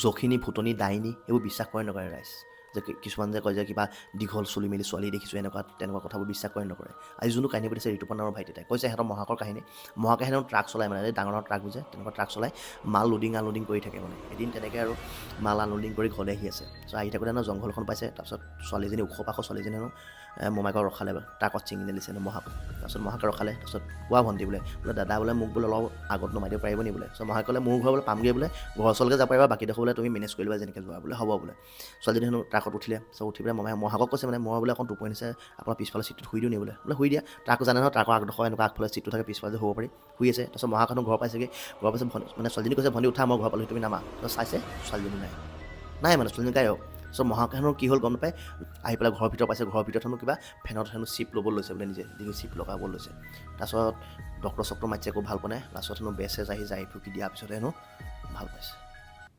যখিনী, ভূতনী, ডাইনী এইবোৰ বিশ্বাস কৰে নকৰে ৰাইজ? যে কিছুমান যে কয় যে কিবা দীঘল চুলি মেলি ছোৱালী দেখিছোঁ, এনেকুৱা তেনেকুৱা কথাবোৰ বিশ্বাস কৰে নকৰে? আজি যোনটো কাহিনী পাতিছে ঋতুপৰ্ণ নামৰ ভাইটি এটাই কৈছে, সিহঁতৰ মহাকৰ কাহিনী। মহাকে হেনো ট্ৰাক চলাই, মানে ডাঙৰ ডাঙৰ ট্ৰাক বুজে, তেনেকুৱা ট্ৰাক চলাই মাল লোডিং আনলোডিং কৰি থাকে। মানে এদিন তেনেকৈ আৰু মাল আনলোডিং কৰি ঘৰলৈ আহি আছে। চ' আহি থাকোঁতে হেনো জংঘলখন পাইছে। তাৰপিছত ছোৱালীজনী, ওখ পাখ ছোৱালীজনী হেনো মোমায়েকক ৰখালে, ট্ৰাকত ছিগনেল দিছে হেনো মহাক। তাৰপিছত মহাকে ৰখালে। তাৰপিছত কোৱা ভণ্টি বোলে, বোলে দাদা বোলে, মোক বোলে অলপ আগত নমাই দিব পাৰিব নি বোলে। চ' মহাকে ক'লে, মোৰ ঘৰ বোলে পামগৈ বোলে, ঘৰৰ ওচৰলৈকে যাব পাৰিবা, বাকীডোখৰ বোলে তুমি মেনেজ কৰি ল'বা যেনেকৈ যোৱা বোলে, হ'ব বোলে। ছোৱালীজনী হেনো ট্ৰাকত উঠিলে। চ' উঠি পেলাই মমাই মহাকক কৈছে, মানে মই বোলে অকণ টোপনি নিছে, আপোনাৰ পিছফালে চিটটোত শুই দিওঁ নি বোলে। বোলে শুই দিয়া। ট্ৰাক জানে নহয়, ট্ৰাকৰ আগডোখৰ এনেকুৱা আগফালে চিটটো থাকে, পিছফালে যে শুব পাৰি। শুই আছে। তাৰপিছত মহাক হেনো ঘৰ পাইছেগৈ। ঘৰ পাইছে, ভণ্টি মানে ছোৱালীজনী কৈছে, ভণ্টি উঠা, মই ঘৰ পালোহি, তুমি নামা। তাৰপিছত চাইছে ছোৱালীজনী নাই, নাই মানে ছোৱালীজনী গায়ব। চ' মহাক হেনো কি হ'ল গম নাপায়। আহি পেলাই ঘৰৰ ভিতৰত পাইছে। ঘৰৰ ভিতৰত হেনো কিবা ফেনত হেনো চিপ ল'ব লৈছে বোলে, নিজে ডিঙি চিপ লগাব লৈছে। তাৰপিছত ডক্টৰ চক্টৰ মাতিছে, একো ভাল পোৱা নাই। লাষ্টত হেনো বেজ চেজ আহি জাৰি ফুকি দিয়াৰ পিছতে হেনো ভাল পাইছে।